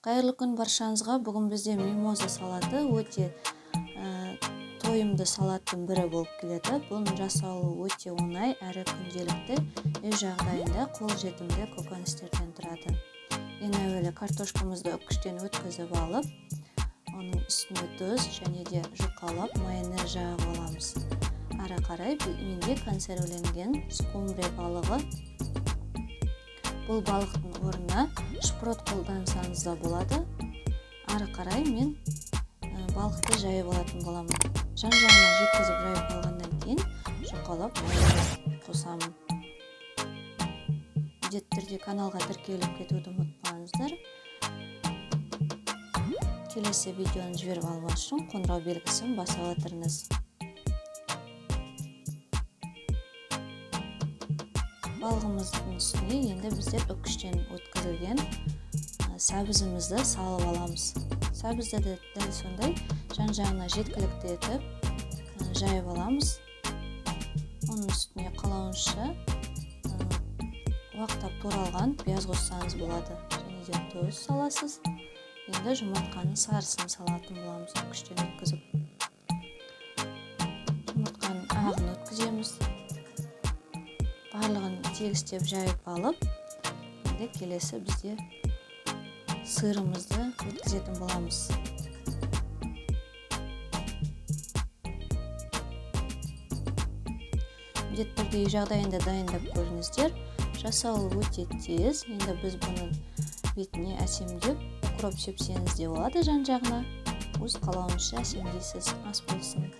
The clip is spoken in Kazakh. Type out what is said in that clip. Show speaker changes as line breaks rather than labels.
Қайырлы күн баршаңызға. Бүгін бізде мимоза салаты өте тойымды салаттың бірі болып келеді. Бұның жасалуы өте оңай әрі күнделікті үй жағдайында қолжетімді көкөністерден тұрады. Ең әуелі картошкамызды үккіштен өткізіп алып, оның үстіне тұз және де жұқалап майонез жағып аламыз. Ары қарай менде консервіленген скумбрия балығы. Бұл балықтың орнына шпрот қолдансаңыз да болады. Ары қарай мен балықты жайып алатын боламын. Жан-жағына жеткізіп жайып алғаннан кейін жұқалап майонез қосамын. Міндетті түрде каналға тіркеліп кетуді ұмытпаңыздар. Келесі видеоны жіберіп алмас үшін қоңырау белгісін баса отырыңыз. Балығымыздың үстіне енді біздер үккіштен өткізілген сәбізімізді салып аламыз. Сәбізді де дәл сондай жан-жағына жеткілікті етіп жайып аламыз. Оның үстіне қалауынша уақтап туралған пияз қоссаңыз болады. Және де тұз саласыз. Енді жұмыртқаның сарысын салатын боламыз үккіштен өткізіп. Жұмыртқаның ағын өткіземіз. Барлығын тегістеп жайып алып, енді келесі бізде сырымызды өткізетін боламыз. Міндетті түрде үй жағдайында дайындап көріңіздер. Жасалуы өте тез. Енді біз бұның бетіне әсемдеп укроп сепсеңіз де болады жан-жағына. Өз қалауыңызша әсемдейсіз. Ас болсын.